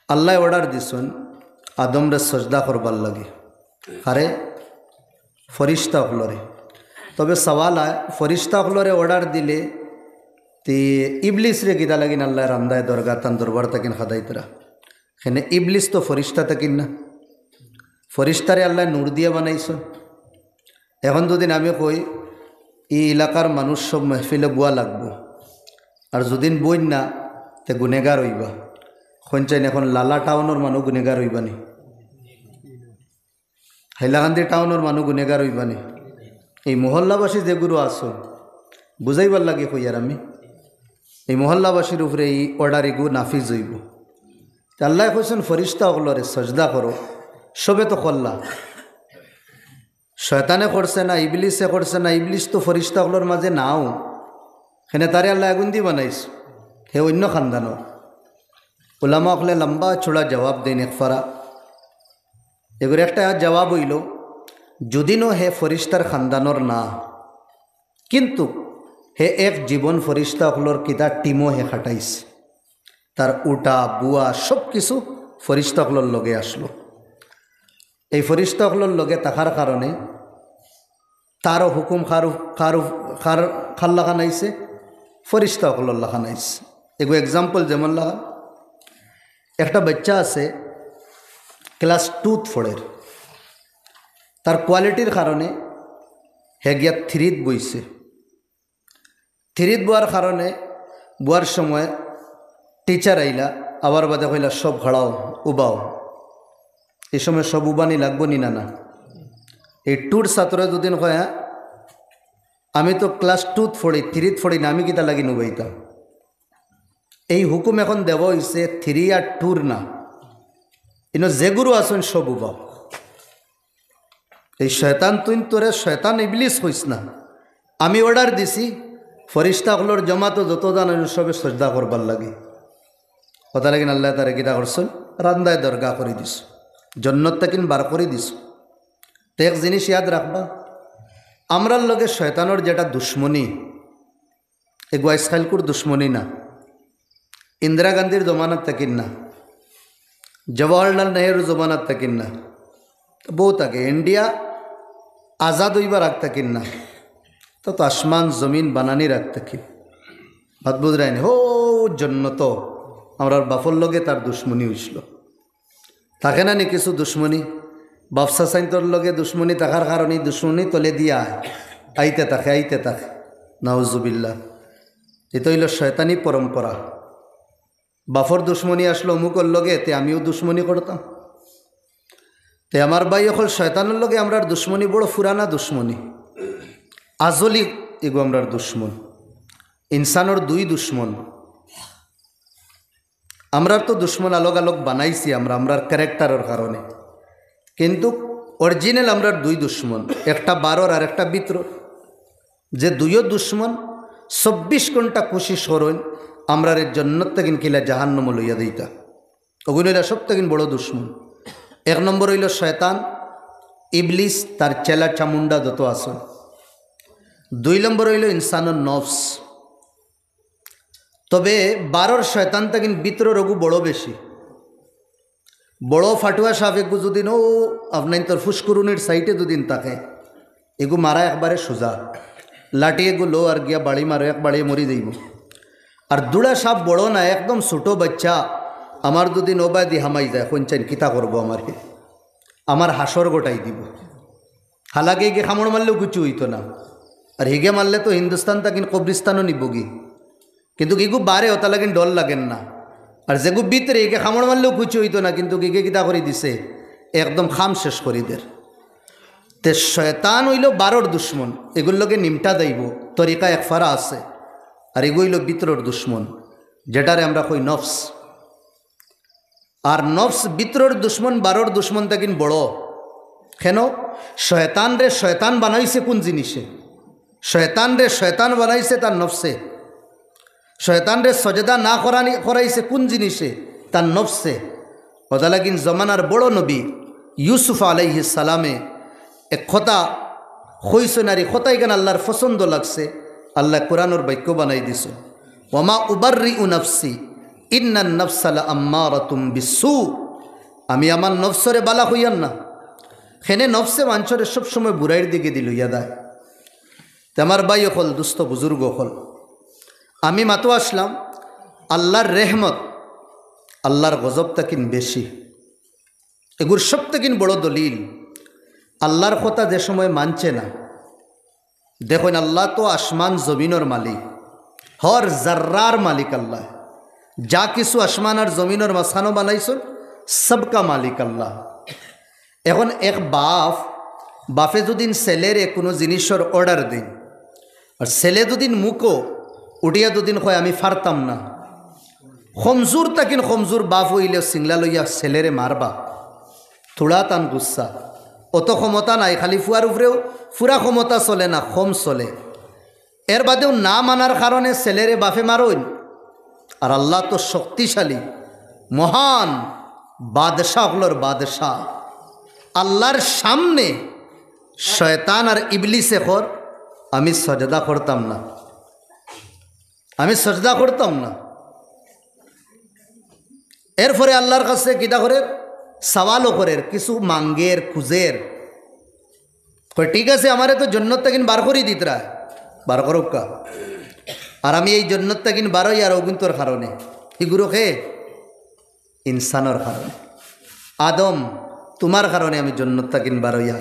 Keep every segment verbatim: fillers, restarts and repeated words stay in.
আল্লায় অর্ডার দিছইন আদমরে সজদা করবার লাগি। কারে? ফরিস্তা অকলরে। তবে সওয়াল আয়, ফরিস্তা অকলরে অর্ডার দিলে তে ইবলিসরে কিতা লাগিন আল্লায় রান্দায় দরগা তান দরবার থাকিন খাদাইতরা? কেনে ইবলিস তো ফরিস্তা থাকিন না, ফরিস্তারে আল্লায় নূর দিয়া বানাইছইন। এখন যুদি আমি কই, ই এলাকার মানুষ সব মেহফিলো বওয়া লাগবো, আর যুদি বইন না, তে গুনেগার অইবা। কইনচাইন এখন লালা টাউনর মানুষ গুনেগার অইবা নি? হাইলাকান্দি টাউনর মানুষ গুনেগার অইবা নি? এই মহল্লাবাসী যেগুলো আছইন, বুঝাইবার লাগি কইয়ার আমি, এই মহল্লাবাসীর উপরে এই অর্ডার এগু নাফিজ অইবো। তে আল্লায় কইছইন, "ফরিস্তা অকলরে সজদা করো।" সবে তো করলা, শয়তানে করছে না, ইবলিসে করছে না, ইবলিস তো ফরিস্তা অকলর মাঝে নাও। কেনে তারে আল্লায় আগুন দি বানাইছইন, হে অইন্য খান্দানর। উলামা অকলে লম্বা চুড়া জবাব দেইন এক ফারা। এগুর একটা জবাব অইলো, যুদিনও হে ফরিস্তার খান্দানর না, কিন্তু হে এক জীবন ফরিস্তা অকলর কিতা টিমও হে খাটাইছে। তার উঠা, বওয়া, সব কিছু ফরিস্তা অকলর লগে আছলো। এই ফরিস্তা অকলর লগে থাকার কারণে তারও হুকুম কার, কার, কার, কার লাখান আইছে? ফরিস্তা অকলর লাখান আইছে। এগু example যেমন লাগা, একটা বাচ্চা আছে, class টুত পড়ের, তার কোয়ালিটির কারণে হে গিয়া থ্রিত বইছে। থ্রিত বওয়ার কারণে বওয়ার সময় টিচার আইলা, আবার বাদে কইলা, "সব খাড়াও, উবাও।" এই সময় সব উবানি লাগবো নি না, না? এই টুর ছাত্র যুদি কয়, "হ্যাঁ, আমি তো class টুত পড়ি, থ্রিত পড়ি না, আমি কিতা লাগি নুবাইতাম?" এই হুকুম এখন দেওয়া অইছে থ্রি আর টুর না, ইনো যেগুলো আছইন সব উবাও। এই শয়তান তুইন তোরে শয়তান ইবলিস কইস না। আমি অর্ডার দিছি ফরিস্তা অকলর জমাতো যত জান সবে সজদা করবার লাগি। কথা লাগিন আল্লায় তারে কিতা করছইন? রান্দায় দরগা করি দিছইন, জন্নত থাকিন বার করি দিছইন। তো এক জিনিস ইয়াদ রাখবা, আমরার লগে শয়তানর যেটা দুশমনি, এগু আইজকাইলকুর দুশমনি না, ইন্দিরা গান্ধীর জমানাত থাকিন না, জওহরলাল নেহেরুর জমানাত থাকিন না, বউত আগে, ইন্ডিয়া আজাদ অইবার আগ থাকিন না, তো, তো আসমান জমিন বানানির আগ থাকিন। মাত বুঝরায়নি? হো জন্নত আমরার বাফর লগে তার দুশমনি অইছিল। থাকে না নি কিছু দুশমনি? বাফ চাচাইন্তর লগে দুশমনি থাকার কারণে দুশমনি তলে দিয়া আয়, আইতে থাকে, আইতে থাকে। নাউজুবিল্লাহ। ইটা অইলো শয়তানি পরম্পরা। বাফর দুশমনি আছলো অমুকর লগে, তে আমিও দুশমনি করতাম। তে আমার ভাই অকল, শয়তানর লগে আমরার দুশমনি বড় পুরানা দুশমনি, আজলি এগু আমরার দুশমন। ইনসানর দুই দুশমন। আমরার তো দুশমন আলগ আলগ বানাইছি আমরা, আমরার ক্যারেক্টারর কারণে, কিন্তু অরিজিনাল আমরার দুই দুশমন, একটা বারর আর একটা ভিতরর। যে দুইও দুশমন চব্বিশ ঘন্টা কুশিশ করইন আমরারে জন্নত থাকিন কিলা জাহান্নামো লইয়া দিতা। অগুইন অইলা সব থাকিন বড় দুশমন। এক নম্বর অইলো শয়তান, ইবলিস, তার চেলা চামুন্ডা যত আছে। দুই নম্বর অইলো ইনসানর নফস। তবে বারর শয়তান থাকিন ভিতরর অগু বড় বেশি। বড় ফাটুয়া সাপ এগু যুদিন অউ আপনাইন্তর ফুসকুরুনির সাইডে যুদিন থাকে, এগু মারা একবারে সোজা। লাঠি এগু লও আর গিয়া বাড়ি মারো, এক বাড়িয়ে মরি যাইবো। আর দুড়া সাপ বড় না, একদম ছোট বাচ্চা, আমার যুদিন অবায়দি হামাই যায়, কইনচাইন কিতা করবো আমারে? আমার হাশর গটাই দিবো। হালাকি হিগে কামড় মারলেও কিচ্ছু অইতো না, আর হিগে মারলে তো হিন্দুস্তান থাকিন কবরিস্তানও নিবোগি। কিন্তু ইগু বারে, অতা লাগিন ডর লাগের না। আর যেগু ভিতরে, হিগে কামড় মারলেও কিচ্ছু অইতো না, কিন্তু হিগে কিতা করি দিছে, একদম কাম শেষ করি দের। তে শয়তান অইলো বারর দুশমন, এগুর লগে নিমটা যাইবো, তরিকা এক ফারা আছে। আর এগু অইলো ভিতরর দুশমন, যেটারে আমরা কই নফস। আর নফস ভিতরর দুশমন বারর দুশমন থাকিন বড়। কেন? শয়তানরে শয়তান বানাইছে কোন জিনিসে? শয়তানরে শয়তান বানাইছে তার নফসে। শয়তানরে সজদা না করানি, করাইছে কোন জিনিসে? তার নফসে। অতা লাগিন জমানার বড় নবী ইউসুফ আলাইহিস সালামে এক কথা কইছইন, আর ই কথা ইখান আল্লাহর পছন্দ লাগছে, আল্লায় কোরআনর বাক্য বানাই দিছইন, "ওয়ামা উবাররিউ নাফসি, ইন্নান নাফসা লা আম্মারাতুম বিসসু। আমি আমার নফসরে বালা কইয়ার না। কেনে নফসে মানষরে সবসময় বুরাইর দিকেদি লইয়া যায়। তে আমার ভাই অকল, দুস্ত বুজুর্গ অকল, আমি মাতো আছলাম, আল্লার রেহমত, আল্লার গজব তাকিন বেশি। এগুর সব তাকিন বড় দলিল, আল্লার কথা যে সময় মানছে না। দেখইন, আল্লা তো আসমান জমিনর মালিক, হর জাররার মালিক আল্লা। যা কিছু আসমান আর জমিনর মাঝখানো বানাইছইন, সবকা মালিক আল্লা। এখন এক বাফ, বাফে যদিন ছেলেরে কুনু জিনিসর order দেইন, আর ছেলে যদিন মুখো উঠিয়া যদিন কয়, "আমি পারতাম না", কমজুর তাকিন কমজুর বাফ অইলেও সিংলা লইয়া ছেলেরে মারবা, থুড়া তান গুসা। অত ক্ষমতা নাই, খালি ফুয়ার উপরেও ফুরা ক্ষমতা চলে না, কম চলে। এর বাদেও না মানার কারণে ছেলেরে বাফে মারইন। আর আল্লা তো শক্তিশালী, মহান, বাদশাহ অকলর বাদশাহ। আল্লার সামনে শয়তান আর ইবলিসে কর, "আমি সজদা করতাম না, আমি সজদা করতাম না।" এরপরে আল্লার কাছে কিতা করের? সওয়ালও করের, কিছু মাঙ্গের, খুজের। কয়, "ঠিক আছে, আমারে তো জন্নত তাকিন বার করি দিতরা, বার করউক্কা। আর আমি এই জন্নত তাকিন বার অইয়ার অগুইন্তর কারণে।" হিগুরে কে? ইনসানর কারণে। "আদম, তুমার কারণে আমি জন্নত তাকিন বার অইয়ার,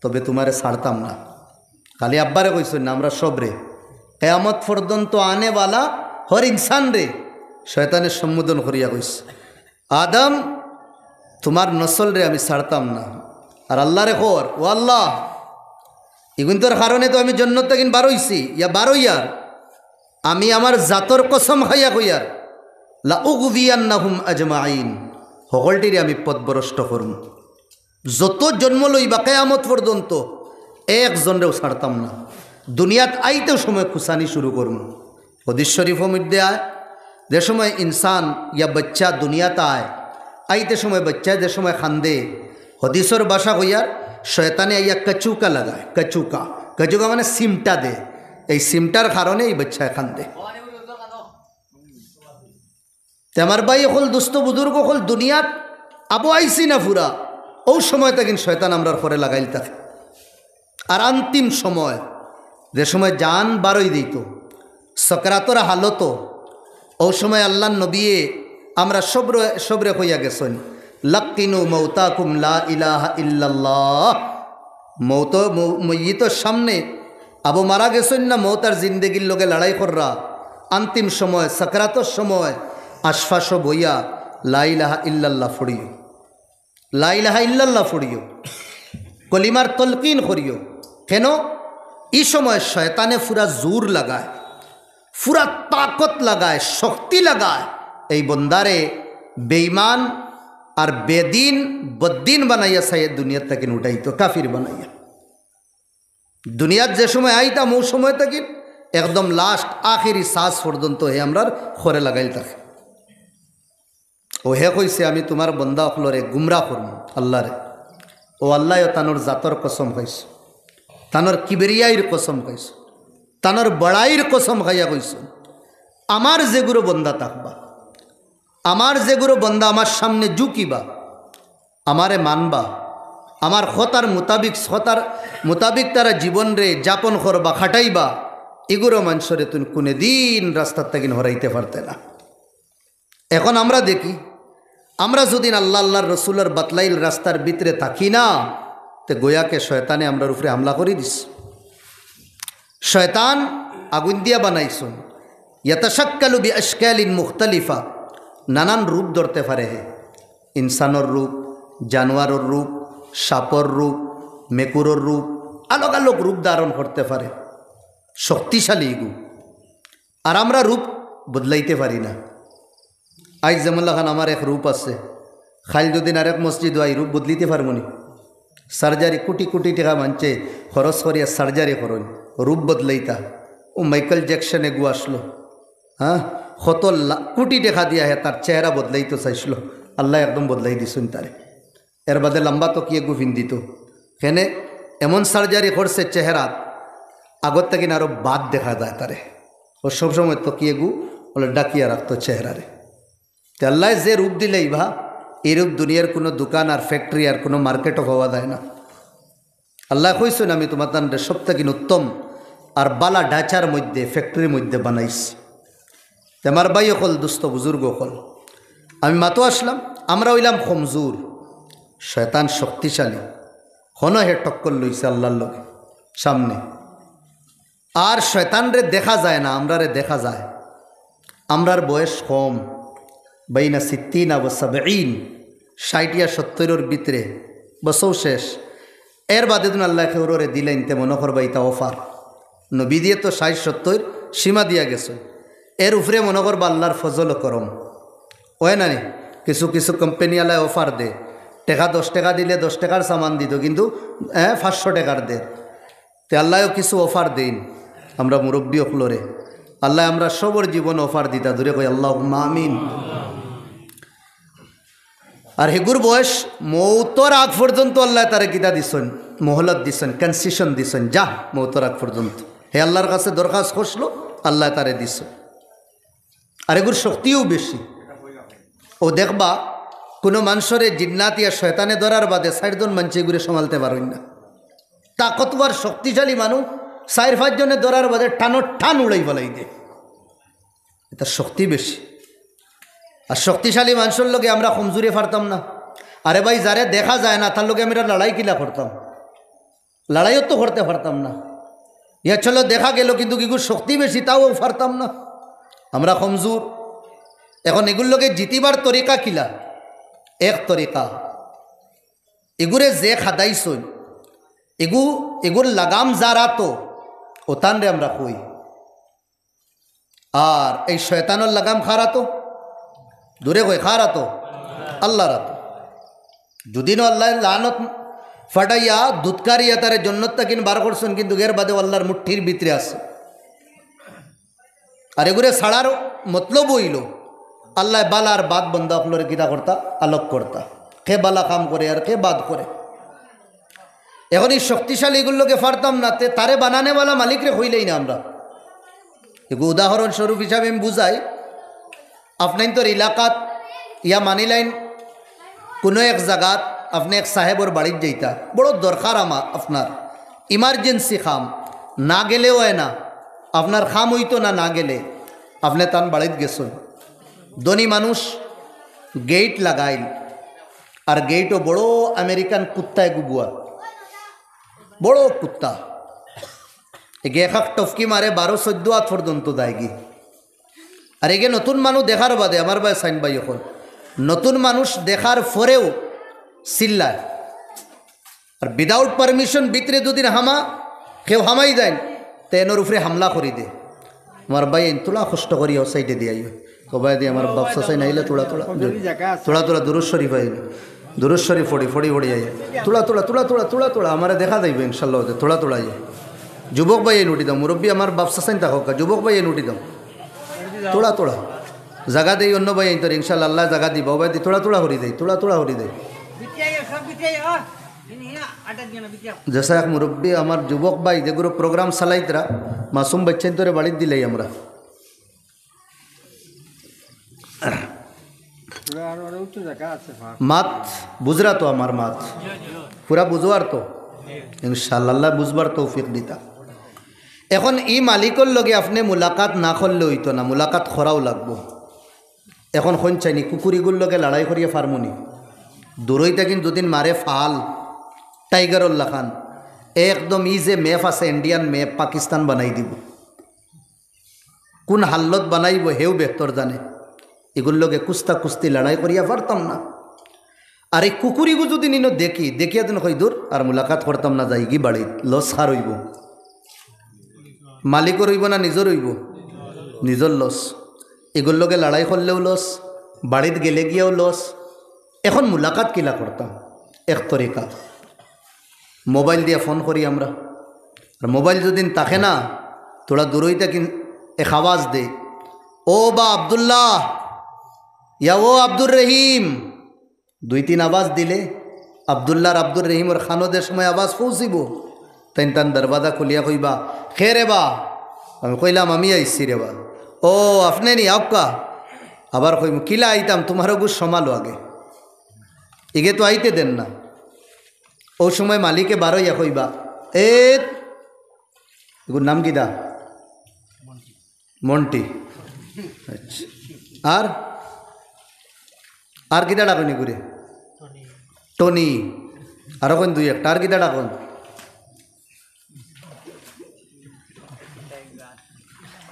তবে তুমারে ছাড়তাম না।" খালি আব্বারে কইছইন না, আমরা সবরে। কিয়ামত পর্যন্ত আনেওয়ালা হর ইনসানরে শয়তানে সম্বোধন করিয়া কইছে, "আদম, তুমার নসলরে আমি ছাড়তাম না।" আর আল্লারে কর, "ও আল্লা, ইগুইন্তর কারণে তো আমি জন্নত তাকিন বার অইছি, ইয়া বার অইয়ার, আমি আমার জাতর কসম খাইয়া কইয়ার, লা উগবিয়ান্নাহুম আজমাইন, হকলটিরে আমি পথভ্রষ্ট করমু। যত জন্ম লইবা কিয়ামত পর্যন্ত একজনরেও ছাড়তাম না। দুনিয়াত আইতেও সময় খুসানি শুরু করমু।" হাদিস শরীফর মধ্যে আয়, যে সময় ইনসান ইয়া বাচ্চা দুনিয়াত আয়, আইতে সময় বাচ্চা যে সময় কান্দে, হাদিসর ভাষা কইয়ার, শয়তানে আইয়া কচুকা লাগায়, কচুকা, কচুকা মানে চিমটা দে, এই চিমটার কারণে এই বাচ্চায় কান্দে। তে আমার ভাই অকল, দুস্ত বুজুর্গ অকল, দুনিয়াত আবো আইছি না ফুরা, অউ সময় তাকিন শয়তান আমরার ঘরে লাগাইল থাকে। আর আন্তিম সময়, যে সময় জান বারই দিত, সকরাতর হালত, অউ সময় আল্লার নবিয়ে আমরা সবরে, সবরে কইয়া গেছইন, "লাক্কিনু মাউতাকুম লা ইলাহা ইল্লাল্লাহ।" মৌত, মৌ-, মইয়িতর সামনে আবো মারা গেছইন না, মৌত আর জিন্দেগির লগে লড়াই কররা, আন্তিম সময়, সাকরাতর সময়, আশপাশো বইয়া লা ইলাহা ইল্লাল্লাহ পড়িও, লা ইলাহা ইল্লাল্লাহ পড়িও, কলিমার তলকিন করিও। কেন? ই সময় শয়তানে ফুরা জোর লাগায়, ফুরা তাকত লাগায়, শক্তি লাগায়, এই বন্দারে বেঈমান আর বেদিন, বদ্দিন বানাইয়া চাইয়ে দুনিয়াত তাকিন উঠাইতো, কাফির বানাইয়া। দুনিয়াত যে সময় আইতাম, অউ সময় তাকিন একদম last, আখেরি শ্বাস পর্যন্ত হে আমরার ঘরে লাগাইল থাকে। ও হে কইছে, "আমি তুমার বন্দা অকলরে গুমরা করমু।" আল্লারে, ও আল্লায়ও তানর জাতর কসম খাইছে, তানর কিবরিয়াইর কসম খাইছে, তানর বড়াইর কসম খাইয়া কইছে, "আমার যেগুরো বন্দা থাকবা, আমার যেগুরো বন্দা আমার সামনে ঝুঁকিবা, আমারে মানবা, আমার কথার মোতাবিক, কথার মোতাবিক তারা জীবনরে যাপন করবা, খাটাইবা, ইগুরো মানষরে তুমি কুনুদিন রাস্তার তাকিন হরাইতে পারতে না।" এখন আমরা দেখি, আমরা যদিন আল্লাহ, আল্লার রসুলর বাতলাইল রাস্তার ভিতরে থাকি না, তে গোয়াকে শয়তানে আমরার উপরে হামলা করি দিছে। শয়তান আগুন দিয়া বানাইছইন, ইয়াতাশাক্কালু বিআশকালিন মুখতালিফা, নানান রূপ ধরতে পারে হে, ইনসানর রূপ, জানোয়ারর রূপ, সাপর রূপ, মেকুরর রূপ, আলোক আলোক রূপ ধারণ করতে পারে, শক্তিশালী ইগু। আর আমরা রূপ বদলাইতে পারি না। আইজ যেমন লাখান আমার এক রূপ আছে, খাইল যদিন আরেক মসজিদ আই, রূপ বদলিতে পারমু নি? সার্জারি, কোটি কোটি টেকা মানষে খরচ করিয়া সার্জারি করইন, রূপ বদলাইতা। ও মাইকেল জ্যাকসন এগু আসলো, হ্যাঁ, কত লা-, কোটি টেকা দিয়া হে তার চেহারা বদলাইতো চাইছিল, আল্লায় একদম বদলাই দিছইন তারে। এর বাদে লম্বা তকিয়া এগু ফিন্দিত। কেনে এমন সার্জারি করছে চেহারাত, আগর তাকিন আরো বাদ দেখা যায় তারে। ও সবসময় তকিয়া এগু ওলে ডাকিয়া রাখতো চেহারারে। তে আল্লায় যে রূপ দিলাইবা, এই রূপ দুনিয়ার কুনু দোকান আর ফ্যাক্টরি আর কুনু মার্কেটো পাওয়া যায় না। আল্লায় কইছইন, "আমি তুমার তানরে সব থাকি উত্তম আর বালা ঢাঁচার মধ্যে, ফ্যাক্টরির মধ্যে বানাইছি।" তে আমার ভাই অকল, দোস্ত, বুজুর্গ অকল, আমি মাতো আসলাম, আমরা অইলাম কমজোর, শয়তান শক্তিশালী। হনো হে টক্কর লইছে আল্লার লগে সামনে। আর শয়তানরে দেখা যায় না, আমরারে দেখা যায়। আমরার বয়স কম, বাইনা সিত্তিনা ওয়া সাবঈন, ষাইট ইয়া সত্তরর ভিতরে, বছর শেষ। এর বাদে দিন আল্লায় কেউররে দিলাইন, তে মনো করবা ইতা অফার। নবীজিয়ে তো ষাইট সত্তর সীমা দিয়া গেছইন, এর উপরে মনো করবা আল্লার ফজল ও করম। অয় না নি? কিছু কিছু কোম্পানি আলায় অফার দে, টেকা দশ টেকা দিলে দশ টেকার সামান দিত, কিন্তু, এ, পাঁচশো টেকার দে। তে আল্লায়ও কিছু অফার দেইন আমরা মুরব্বি অকলরে। আল্লায় আমরা সবর জীবন অফার দিতা, জোরে কই আল্লাহুম্মা আমিন। আর হেগুর বয়স মৌতর আগ পর্যন্ত আল্লায় তারে কিতা দিছইন, মহলত দিছইন, কনসেশন দিছইন, যা মৌতর আগ পর্যন্ত। হে আল্লার কাছে দরখাস্ত করছিল, আল্লায় তারে দিছইন। আর এগুর শক্তিও বেশি। ও দেখবা, কুনু মানষরে জিন্নাত ইয়া শয়তানে ধরার বাদে চাইরজন মানষে এগুরে সামালতে পারইন না। তাকতওয়ার শক্তিশালী মানুষ চাইর পাঁচজনে ধরার বাদে টানো টান উড়াই ফালাই দে। ইতার শক্তি বেশি। আর শক্তিশালী মানষর লগে আমরা কমজোরে পারতাম না। আরে ভাই, যারে দেখা যায় না, তার লগে আমরা লড়াই কিলা করতাম? লড়াইও তো করতে পারতাম না। ইয়া চলো, দেখা গেল, কিন্তু ইগুর শক্তি বেশি, তাও পারতাম না, আমরা কমজোর। এখন এগুর লগে জিতিবার তরিকা কিলা? এক তরিকা, এগুরে যে খাদাইছইন, এগু, এগুর লাগাম যার আতো, অতানরে আমরা কই। আর এই শয়তানর লাগাম কার আতো? জোরে কই, কার আতো? আল্লার আতো। যুদিনও আল্লায় লানত ফাটাইয়া দুৎকারিয়া তারে জন্নত থাকিন বার করছইন, কিন্তু এর বাদেও আল্লার মুঠির ভিতরে আছে। আর এগুরে ছাড়ার মতলব অইলো আল্লায় বালা আর বাদ বন্দা অকলরে কিতা করতা? আলোক করতা। কে বালা কাম করে আর কে বাদ করে। এখন ই শক্তিশালী ইগুর লগে পারতাম না, তে তারে বানানেওয়ালা মালিকরে কইলেই না আমরা। এগু উদাহরণস্বরূপ হিসাবে আমি বুঝাই, আপনাইনতর এলাকাত ইয়া মানিলাইন কুনু এক জাগাত আপনে এক সাহেবর বাড়িত যাইতা, বড় দরকার আমা-, আপনার emergency কাম, না গেলেও অয় না, আপনার কাম অইতো না, না গেলে আপনে তান বাড়িত গেছইন। ধনী মানুষ গেইট লাগাইল, আর গেইটও বড় আমেরিকান কুত্তায় গুবুয়া, বড় কুত্তা। এগে এক এক টফকি মারে, বারো চৈদ্দ আত পর্যন্ত যায়গি। আর এগে নতুন মানুষ দেখার বাদে, আমার ভাই সাইন ভাই অকল, নতুন মানুষ দেখার পরেও চিল্লায়। আর without permission ভিতরে যুদি হামা, কেউ হামাই যাইন, তে এনর উপরে হামলা করি দে। আমার ভাই, এন তুলা কষ্ট করি ও সাইডে দিয়ে আইও। ও ভাই, দিয়ে আমার বাপ চাচাই নাইলে তুলা তুলা, তুলা তুলা দুরুদ শরীফ আইল। দুরুদ শরীফ পড়ি, পড়ি, পড়ি আইল। তুলা তুলা, তুলা তুলা, তুলা তুলা, আমারে দেখা যাইবে ইনশাল্লাহ, ওদের তুলা তুলা আইল। যুবক ভাই, এই নুটি দাও, মুরব্বী আমার বাপ চাচাইন তা হোক, যুবক ভাই, এই নুটি দাও। তুলা তুলা। জাগা দেই অন্য ভাই, এই তোর ইনশাল্লাহ আল্লাহ জাগা দিবা। ও ভাই, দি তুলা তুলা করি দেই, তুলা তুলা করি দেই। বিটিয়া, সব বিটিয়া, হ্যাঁ। যে শায়েখ মুরব্বী আমার যুবক ভাই, যেগুলো প্রোগ্রাম চালাইতরা, মাসুম বাচ্চাইন তোরে বাড়িত দিলাই আমরা। পুরা আর ওরা উঠতে জায়গা আছে, ফাঁক। মাত বুঝরা তো আমার মাত? পুরা বুঝবার তো? ইনশাআল্লাহ, আল্লাহ বুঝবার তৌফিক দিতা। এখন ই মালিকর লগে আপনে মুলাকাত না করলে অইতো না, মুলাকাত করাও লাগবো। এখন কইন চাইনি, কুকুরিগুর লগে লড়াই করিয়া ফারমুনি? দূরই থাকিন দুদিন মারে ফাল, টাইগারর লাখান। একদম ই যে ম্যাপ আছে, ইন্ডিয়ান ম্যাপ, পাকিস্তান বানাই দিব। কোন হাল্লত বানাইব, হেও বেহতর জানে। এগুর লগে কুস্তা কুস্তি লড়াই করিয়া পারতাম না। আর এই কুকুরিগু যদি নিনো দেখি, দেখিয়া দিন কই দূর, আর মুলাকাত করতাম না, যাইগি বাড়িত, লস কার অইব? মালিকর অইব না নিজর অইব? নিজর লস। এগুর লগে লড়াই করলেও লস, বাড়িত গেলে গিয়াও লস। এখন মুলাকাত কিলা করতাম? এক তরিকা, মোবাইল দিয়া ফোন করি আমরা। আর মোবাইল যদি থাকে না, থোড়া দূরই থাকি এক আওয়াজ দে, "ও বা আব্দুল্লাহ, ইয়া ও আব্দুর রহিম।" দুই তিন আওয়াজ দিলে আব্দুল্লাহ আর আব্দুর রহিমর খানো যে সময় আওয়াজ পৌঁছিব, তাইন তান দরওয়াজা খুলিয়া কইবা, "কে রে বা?" আমি কইলাম, "আমি আইছি রে বা।" "ও, আপনে নি, আউক্কা।" আবার কইমু, "কিলা আইতাম, তুমার অগু সমালো আগে।" ইগে তো আইতে দেন না। অউ সময় মালিকে বারইয়া কইবা, "এ, ইগুর নাম কিতা?" মন্টি। আচ্ছা। আর? আর কিতা ডাকইন ইগুরে? টনি। আরো কইন দুই একটা। আর কিতা ডাকইন?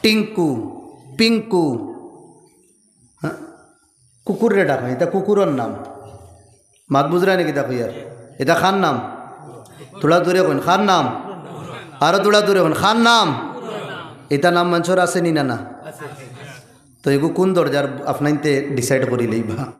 টিঙ্কু, পিঙ্কু। হ্যাঁ? কুকুররে ডাকইন, ইতা কুকুরর নাম। মাত বুঝরায় নি কিতা কইয়ার? ইতা কার নাম? থুড়া জুরে কইন, কার নাম? আরো থুড়া জুরে কইন, কার নাম? ইতা নাম মানষর আছে নি না, না? তো ইগু কুন দরজার, আপনাইন্তে decide করি লইবা।